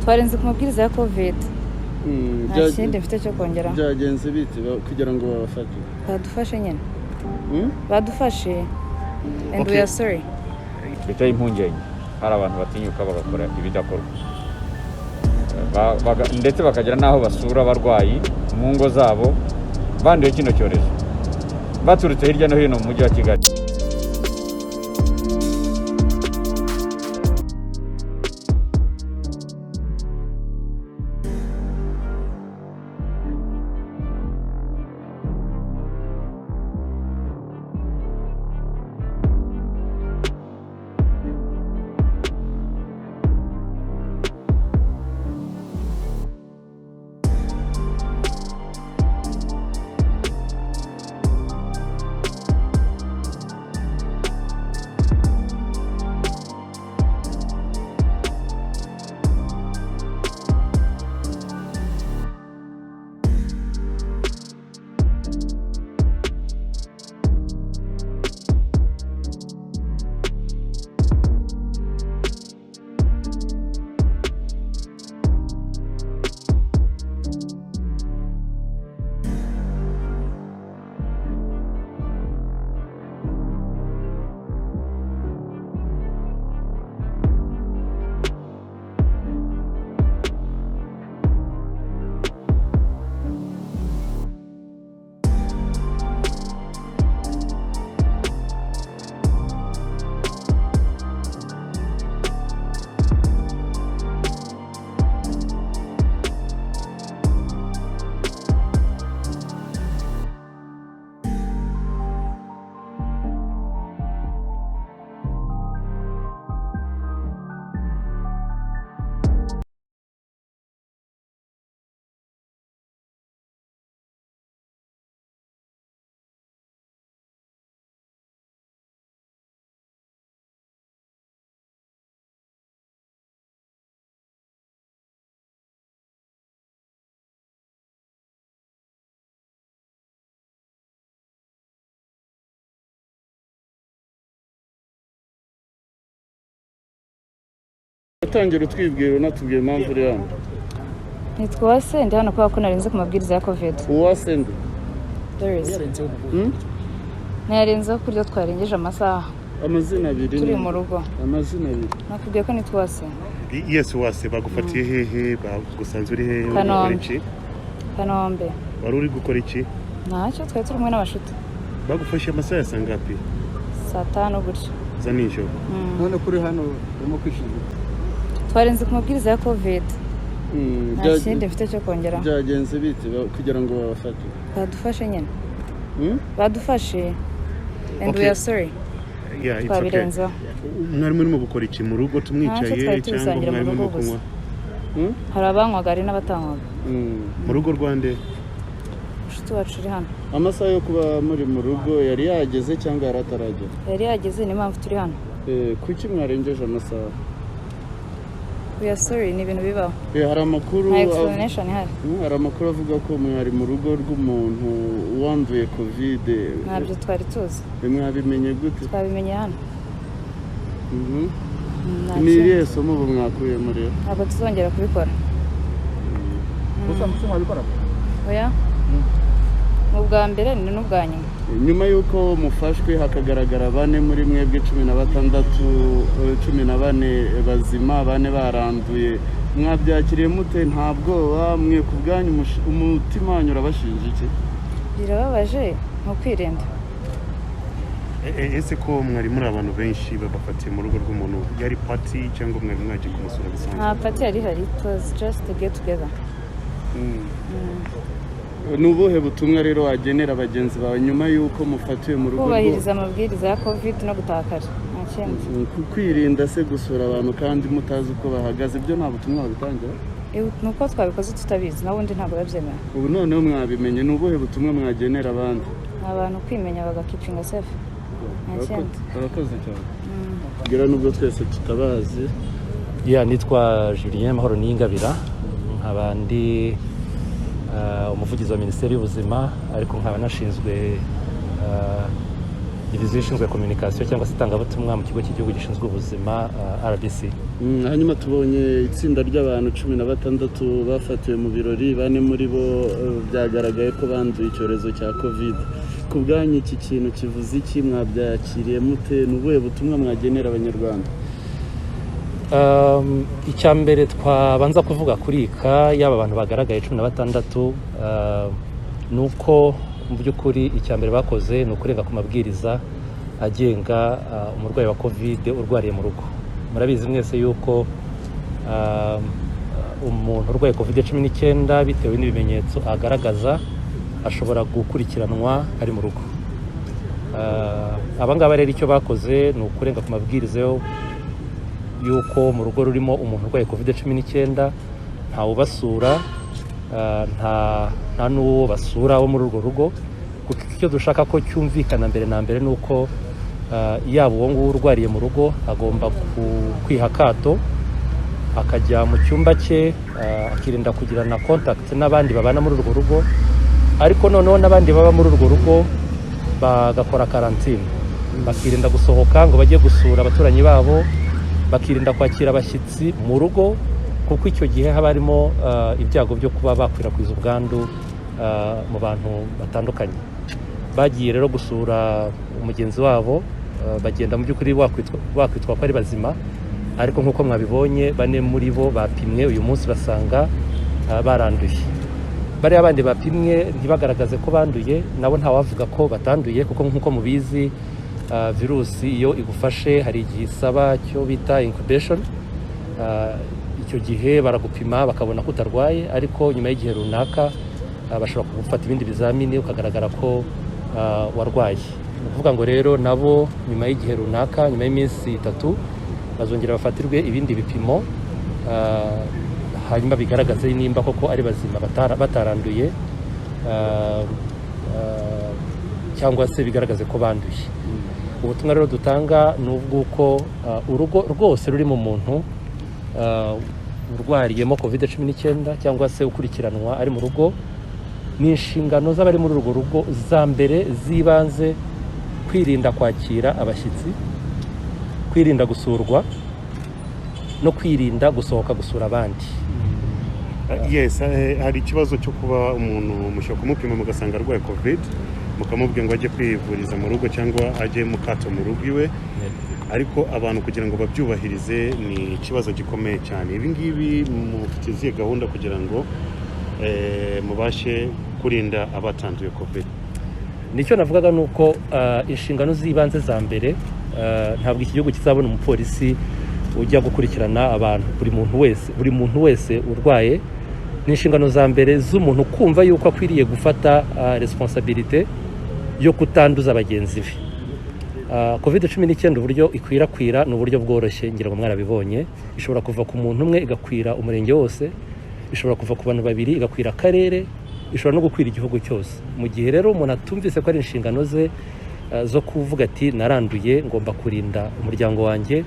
Twarenze ku mabwiriza ya COVID. Nta kindi mfite cyo kongeraho. Byagenze bite kugira ngo babafate? Badufashe nyine. Badufashe and we are sorry. Biteye impungenge, hari abantu batinyuka bagakora ibidakorwa, ndetse bakagera n'aho basura abarwayi mu ngo zabo banduye kino cyorezo, baturutse hirya no hino mu mujyi wa Kigali. Utangira utwibwira, unatubwira impamvu uri hano. Nitwa Uwase, ndi hano kubera ko narenze ku mabwiriza ya COVID. Uwase nde? Doris. Nayarenzeho ku buryo twarengeje amasaha. Amazina abiri. Turi mu rugo. Amazina abiri. Nakubwiye ko nitwa Uwase. Yes, Uwase, bagufatiye hehe? Bagusanze uri hehe? Uri gukora Kanombe. iki? Kanombe. Wari uri gukora iki? Ntacyo, twari turi kumwe n'abashuti. Bagufashe amasaha ya sangapi? Saa tanu gutyo. Za nijoro? None kuri hano urimo kwishinja? Twarenze ku mabwiriza ya COVID. Nta kindi mfite cyo kongeraho. Byagenze bite kugira ngo babafate? Badufashe nyine. Badufashe and we are sorry. Yeah, it's okay. Twabirenzeho. Mwari murimo gukora iki mu rugo? Ntacyo, Tumwicaye twari cyangwa tubisangira mu mwari rugo murimo gusa. kunywa? Hari abanywaga, hari n'abatanywaga. Mu rugo rwande? Inshuti wacu uri hano. Amasaha yo kuba muri mu rugo yari yageze cyangwa yari ataragera? Yari yageze, niyo mpamvu turi hano. Kuki mwarengeje amasaha? We are sorry, ni ibintu bibaho. Hari amakuru Nta explanation ihari. Hari amakuru avuga ko mwari mu rugo rw'umuntu wanduye COVID. Ntabyo twari tuzi. Mwabimenye gute? Twabimenye hano. Nta Ni kindi. irihe somo ubu mwakuye muri yo? Ntabwo tuzongera kubikora. Oya, ni ubwa mbere, ni n'ubwa nyuma. Nyuma y'uko mufashwe hakagaragara bane muri mwebwe 16, 14 bazima, bane baranduye, mwabyakiriye mute? Nta bwoba mwe ku bwanyu, umutima wanyu urabashinja iki? Birababaje, ni ukwirinda. Ese ko mwari muri abantu benshi, babafatiye mu rugo rw'umuntu, yari party cyangwa mwari mwaje kumusura bisanzwe? Nta party yari ihari, it was just a get together. Ni ubuhe butumwa rero wagenera bagenzi bawe nyuma y'uko mufatiwe mu rugo Kubahiriza amabwiriza ya COVID no gutaha kare, nta kindi. Kwirinda se gusura abantu kandi mutazi uko bahagaze, ibyo nta butumwa wabitangira? Ni uko twabikoze tutabizi, naho ubundi ntabwo biba byemewe. Ubu noneho mwabimenye, ni ubuhe butumwa mwagenera abandi? Ni abantu kwimenya, bagakeepinga safe, nta kindi. Urakoze cyane. Kugira nubwo twese tutabazi. Ya, nitwa Julien Mahoro Niyingabira, nkaba ndi umuvugizi wa Minisiteri y'Ubuzima, ariko nkaba nashinzwe Diviziyo ishinzwe communication cyangwa se itangabutumwa mu Kigo cy'Igihugu gishinzwe Ubuzima, RBC. Hanyuma tubonye itsinda ry'abantu 16 bafatiwe mu birori, bane muri bo byagaragaye ko banduye icyorezo cya Covid. Ku bwanyu iki kintu kivuze iki? Mwabyakiriye mute? Ni ubuhe butumwa mwagenera Abanyarwanda? Icya mbere twabanza kuvuga kuri ika yaba abantu bagaragaye 16, ni uko mu by'ukuri icya mbere bakoze ni ukurenga ku mabwiriza agenga umurwayi wa Covid urwariye mu rugo. Murabizi mwese yuko umuntu urwaye Covid-19, bitewe n'ibimenyetso agaragaza, ashobora gukurikiranwa ari mu rugo. Aba ngaba rero icyo bakoze ni ukurenga ku mabwiriza yuko mu rugo rurimo umuntu urwaye Covid-19 ntawubasura, nta n'uwo basura wo muri urwo rugo, kuko icyo dushaka ko cyumvikana mbere na mbere ni uko yaba uwo nguwo urwariye mu rugo agomba kwiha akato, akajya mu cyumba cye, akirinda kugirana contact n'abandi babana muri urwo rugo, ariko noneho n'abandi baba muri urwo rugo bagakora quarantine, bakirinda gusohoka ngo bajye gusura abaturanyi babo, bakirinda kwakira abashyitsi mu rugo, kuko icyo gihe haba harimo ibyago byo kuba bakwirakwiza ubwandu mu bantu batandukanye. Bagiye rero gusura umugenzi wabo, bagenda mu by'ukuri bakwitwa ko ari bazima, ariko nk'uko mwabibonye bane muri bo bapimwe uyu munsi basanga baranduye. Bariya bandi bapimwe ntibagaragaze ko banduye, nabo ntawavuga ko batanduye, kuko nk'uko mubizi, virusi iyo igufashe hari igihe isaba cyo bita incubation. Icyo gihe baragupima bakabona ko utarwaye, ariko nyuma y'igihe runaka bashobora kugufata ibindi bizamini ukagaragara ko warwaye. Ni ukuvuga ngo rero nabo nyuma y'igihe runaka, nyuma y'iminsi 3, bazongera bafatirwe ibindi bipimo, hanyuma bigaragaze nimba koko ari bazima bataranduye, cyangwa se bigaragaze ko banduye. Ubutumwa rero dutanga ni ubw'uko urugo rwose ruri mu muntu urwariyemo Covid-19 cyangwa se ukurikiranwa ari mu rugo, ni inshingano z'abari muri urwo rugo za mbere z'ibanze kwirinda kwakira abashyitsi, kwirinda gusurwa no kwirinda gusohoka gusura abandi. Yes, hari ikibazo cyo kuba umuntu mushobora kumupima mugasanga arwaye Covid, mukamubwira ngo ajye kwivuriza mu rugo cyangwa ajye mu kato mu rugo iwe, ariko abantu kugira ngo babyubahirize ni ikibazo gikomeye cyane. Ibi ngibi mufite izihe gahunda kugira ngo mubashe kurinda abatanduye Covid? Nicyo navugaga, ni uko inshingano z'ibanze za mbere, ntabwo iki gihugu kizabona umupolisi ujya gukurikirana abantu buri muntu wese urwaye. Ni inshingano za mbere z'umuntu kumva yuko akwiriye gufata responsabilité yo kutanduza bagenzi be. Covid-19 uburyo ikwirakwira ni uburyo bworoshye, ngira ngo mwarabibonye. Ishobora kuva ku muntu umwe igakwira umurenge wose, ishobora kuva ku bantu babiri igakwira akarere, ishobora no gukwira igihugu cyose. Mu gihe rero umuntu atumvise ko ari inshingano ze zo kuvuga ati: "Naranduye, ngomba kurinda umuryango wanjye,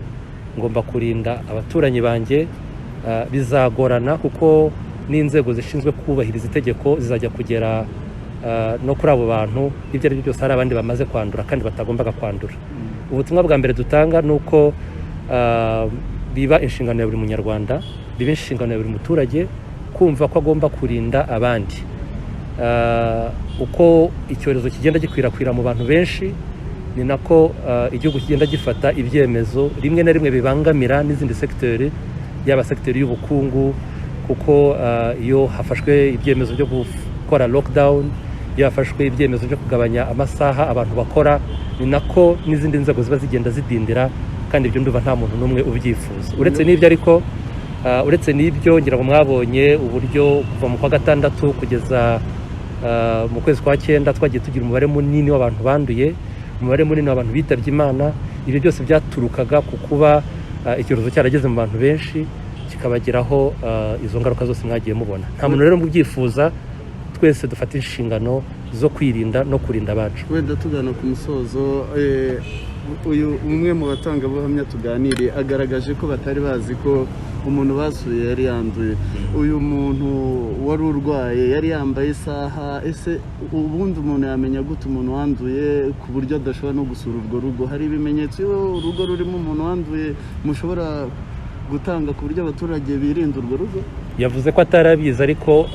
ngomba kurinda abaturanyi banjye," bizagorana, kuko n'inzego zishinzwe kubahiriza itegeko zizajya kugera no kuri abo bantu ibyo ari byo byose hari abandi bamaze kwandura kandi batagombaga kwandura. Ubutumwa bwa mbere dutanga ni uko biba inshingano ya buri Munyarwanda, biba inshingano ya buri muturage kumva ko agomba kurinda abandi. Uko icyorezo kigenda gikwirakwira mu bantu benshi, ni nako igihugu kigenda gifata ibyemezo rimwe na rimwe bibangamira n'izindi segiteri, yaba segiteri y'ubukungu, kuko iyo hafashwe ibyemezo byo gukora lockdown, iyo hafashwe ibyemezo byo kugabanya amasaha abantu bakora, ni nako n'izindi nzego ziba zigenda zidindira, kandi ibyo ndumva nta muntu n'umwe ubyifuza. Uretse n'ibyo ariko, uretse n'ibyo, ngira ngo mwabonye uburyo kuva mu kwa gatandatu kugeza mu kwezi kwa cyenda twagiye tugira umubare munini w'abantu banduye, umubare munini w'abantu bitabye Imana. Ibyo byose byaturukaga ku kuba icyorezo cyarageze mu bantu benshi, kikabagiraho izo ngaruka zose mwagiye mubona. Nta muntu rero mubyifuza. Twese dufate inshingano zo kwirinda no kurinda abacu. Wenda tugana ku musozo, uyu umwe mu batangabuhamya tuganiriye agaragaje ko batari bazi ko Umuntu basuye yari yanduye. Uyu muntu wari urwaye yari yambaye isaha. Ese ubundi umuntu yamenya gute umuntu wanduye ku buryo adashobora no gusura urwo rugo? Hari ibimenyetso iyo urugo rurimo umuntu wanduye mushobora gutanga ku buryo abaturage birinda urwo rugo? Yavuze ko atarabizi, ariko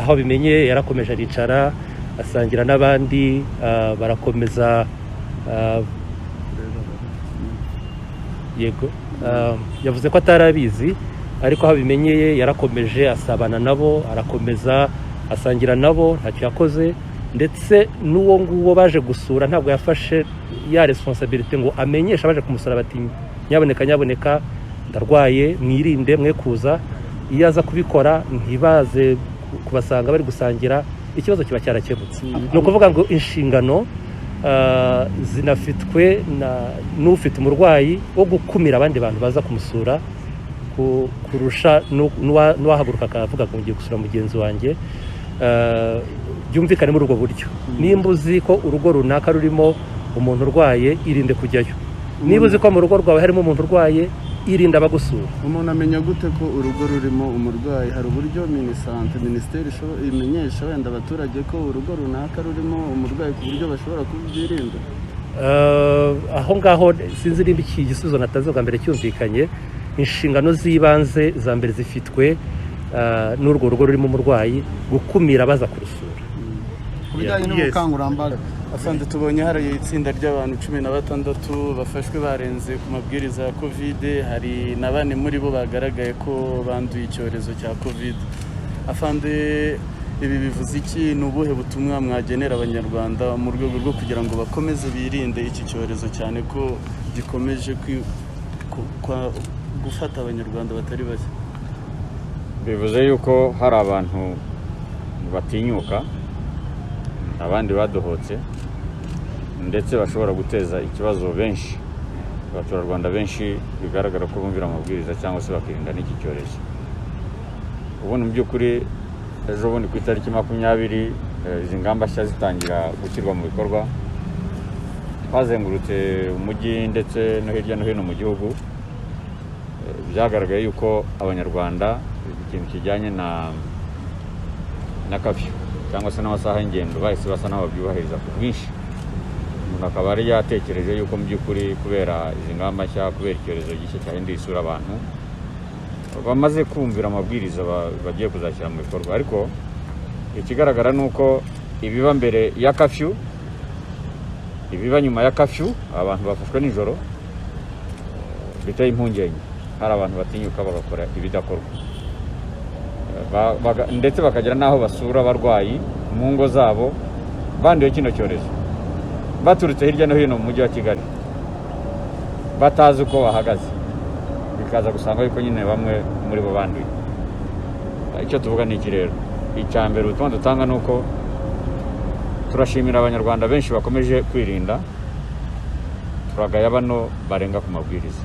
aho abimenye yarakomeje aricara asangira n'abandi, barakomeza. Yego, yavuze ko atarabizi, ariko aho abimenyeye yarakomeje asabana nabo, arakomeza asangira nabo, ntacyo yakoze. Ndetse n'uwo nguwo baje gusura ntabwo yafashe ya responsabilité ngo amenyeshe abaje kumusura bati nyaboneka nyaboneka ndarwaye, mwirinde mwe kuza. Iyo aza kubikora ntibaze kubasanga bari gusangira, ikibazo kiba cyarakemutse. Ni ukuvuga ngo inshingano zinafitwe n'ufite umurwayi wo gukumira abandi bantu baza kumusura kurusha n'uwahaguruka akavuga ngo ngiye gusura mugenzi wanjye. Byumvikane muri ubwo buryo. Nimba uzi ko urugo runaka rurimo umuntu urwaye, irinde kujyayo. Niba uzi ko mu rugo rwawe harimo umuntu urwaye, irinde abagusura. Umuntu amenya gute ko urugo rurimo umurwayi? Hari uburyo Minisante, minisiteri imenyesha wenda abaturage ko urugo runaka rurimo umurwayi ku buryo bashobora kubyirinda? Aho ngaho sinzi niba iki gisubizo natanze bwa mbere cyumvikanye. Inshingano z'ibanze za mbere zifitwe n'urwo rugo rurimo umurwayi, gukumira abaza kurusura. Ku bijyanye n'ubukangurambaga, Afande, tubonye hari itsinda ry'abantu 16 bafashwe barenze ku mabwiriza ya Covid, hari na 4 muri bo bagaragaye ko banduye icyorezo cya Covid. Afande, ibi bivuze iki? Ni ubuhe butumwa mwagenera Abanyarwanda mu rwego rwo kugira ngo bakomeze birinde iki cyorezo, cyane ko gikomeje gufata Abanyarwanda batari bake? Bivuze yuko hari abantu batinyuka abandi badohotse, ndetse bashobora guteza ikibazo benshi, abaturarwanda benshi bigaragara ko bumvira amabwiriza cyangwa se bakirinda n'iki cyorezo. Ubundi mu by'ukuri ejo bundi ku itariki 20 izi ngamba nshya zitangira gushyirwa mu bikorwa, twazengurutse umujyi ndetse no hirya no hino mu gihugu. Byagaragaye yuko Abanyarwanda ikintu kijyanye na kafyu cyangwa se n'amasaha y'ingendo bahise basa n'aho babyubahiriza ku bwinshi. Umuntu akaba yari yatekereje yuko mu by'ukuri kubera izi ngamba nshya, kubera icyorezo gishya cyahinduye isura, abantu bamaze kumvira amabwiriza bagiye kuzashyira mu bikorwa. Ariko ikigaragara ni uko ibiba mbere ya kafyu, ibiba nyuma ya kafyu, abantu bafashwe nijoro, biteye impungenge. Hari abantu batinyuka bagakora ibidakorwa, ndetse bakagera n'aho basura abarwayi mu ngo zabo banduye kino cyorezo, baturutse hirya no hino mu mujyi wa Kigali, batazi uko bahagaze, bikaza gusanga yuko nyine bamwe muri bo banduye. Icyo tuvuga ni iki rero? Icya mbere, ubutumwa dutanga ni uko turashimira Abanyarwanda benshi bakomeje kwirinda, turagaya bano barenga ku mabwiriza.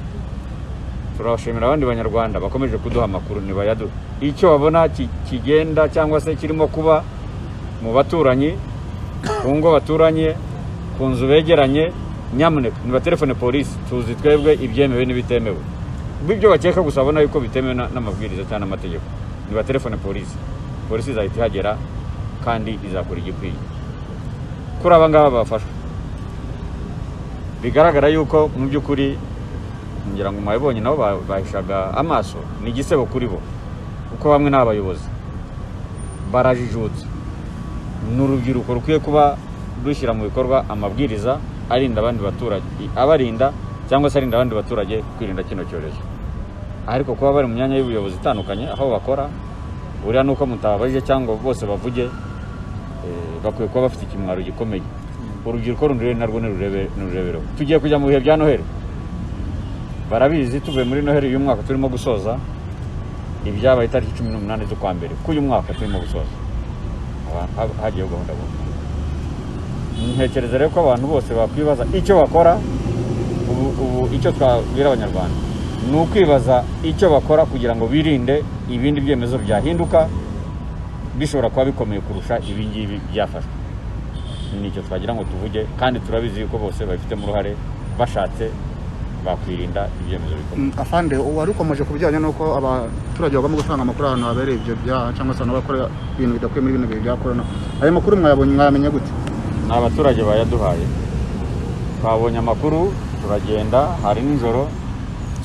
Turabashimira abandi Banyarwanda bakomeje kuduha amakuru, ntibayaduhe. Icyo babona kigenda cyangwa se kirimo kuba mu baturanyi, ku ngo baturanye, ku nzu begeranye, nyamuneka nibatelefone polisi, tuzi twebwe ibyemewe n'ibitemewe. Ibyo bakeka gusa babona yuko bitemewe n'amabwiriza cyangwa n'amategeko, nibatelefone polisi, polisi izahita ihagera kandi izakora igikwiye. Kuri aba ngaba bafashwe, bigaragara yuko mu by'ukuri ngira ngo mwabibonye nabo bahishaga amaso, ni igisebo kuri bo, kuko bamwe ni abayobozi barajijutse. Ni urubyiruko rukwiye kuba rushyira mu bikorwa amabwiriza arinda abandi baturage, abarinda cyangwa se arinda abandi baturage kwirinda kino cyorezo. Ariko kuba bari mu myanya y'ubuyobozi itandukanye aho bakora, buriya nuko mutababajije cyangwa bose bavuge, bakwiye kuba bafite ikimwaro gikomeye. Urubyiruko rundi rero narwo nirurebereho. Tugiye kujya mu bihe bya Noheli, barabizi, tuvuye muri Noheli uyu mwaka turimo gusoza, ibyabaye itariki 18 z'ukwa mbere k'uyu mwaka turimo gusoza, hagiyeho gahunda bundi. Ntekereza rero ko abantu bose bakwibaza icyo bakora. Ubu icyo twabwira Abanyarwanda ni ukwibaza icyo bakora kugira ngo birinde ibindi byemezo byahinduka bishobora kuba bikomeye kurusha ibi ngibi byafashwe. Nicyo twagira ngo tuvuge, kandi turabizi yuko bose babifitemo uruhare, bashatse Bakwirinda ibyemezo bikomeye. Afande, wari ukomeje ku bijyanye n'uko abaturage bagomba gutanga amakuru ahantu habereye ibyo byaha cyangwa se ahantu bakora ibintu bidakwiye muri bino bihe bya korona. Ayo makuru mwayabonye, mwayamenye gute? Ni abaturage bayaduhaye. Twabonye amakuru turagenda, hari nijoro.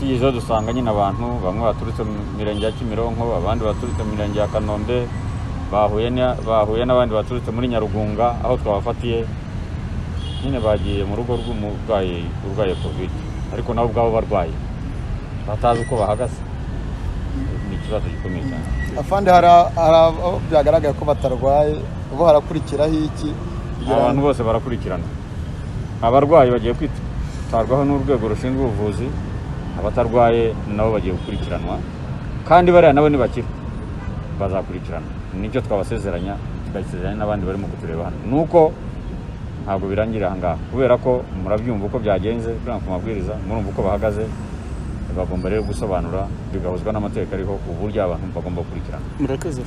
Tugezeho dusanga nyine abantu bamwe baturutse mu mirenge ya Kimironko, abandi baturutse mu mirenge ya Kanombe, bahuye n'abandi baturutse muri Nyarugunga. Aho twabafatiye nyine bagiye mu rugo rw'umurwayi urwaye COVID, ariko nabo ubwabo barwaye batazi uko bahagaze. Ni ikibazo gikomeye cyane. Afande, hari abo byagaragaye ko batarwaye, bo harakurikiraho iki? Abantu bose barakurikirana. Abarwayi bagiye kwitabwaho n'urwego rushinzwe ubuvuzi, abatarwaye nabo bagiye gukurikiranwa, kandi bariya nabo nibakira bazakurikirana. Nicyo twabasezeranya, tugasezeranya n'abandi barimo kutureba hano, nuko ntabwo birangira aha ngaha, kubera ko murabyumva uko byagenze ku mabwiriza, murumva uko bahagaze. Bagomba rero gusobanura, bigahuzwa n'amategeko ariho uburyo abantu bagomba gukurikirana. Murakoze.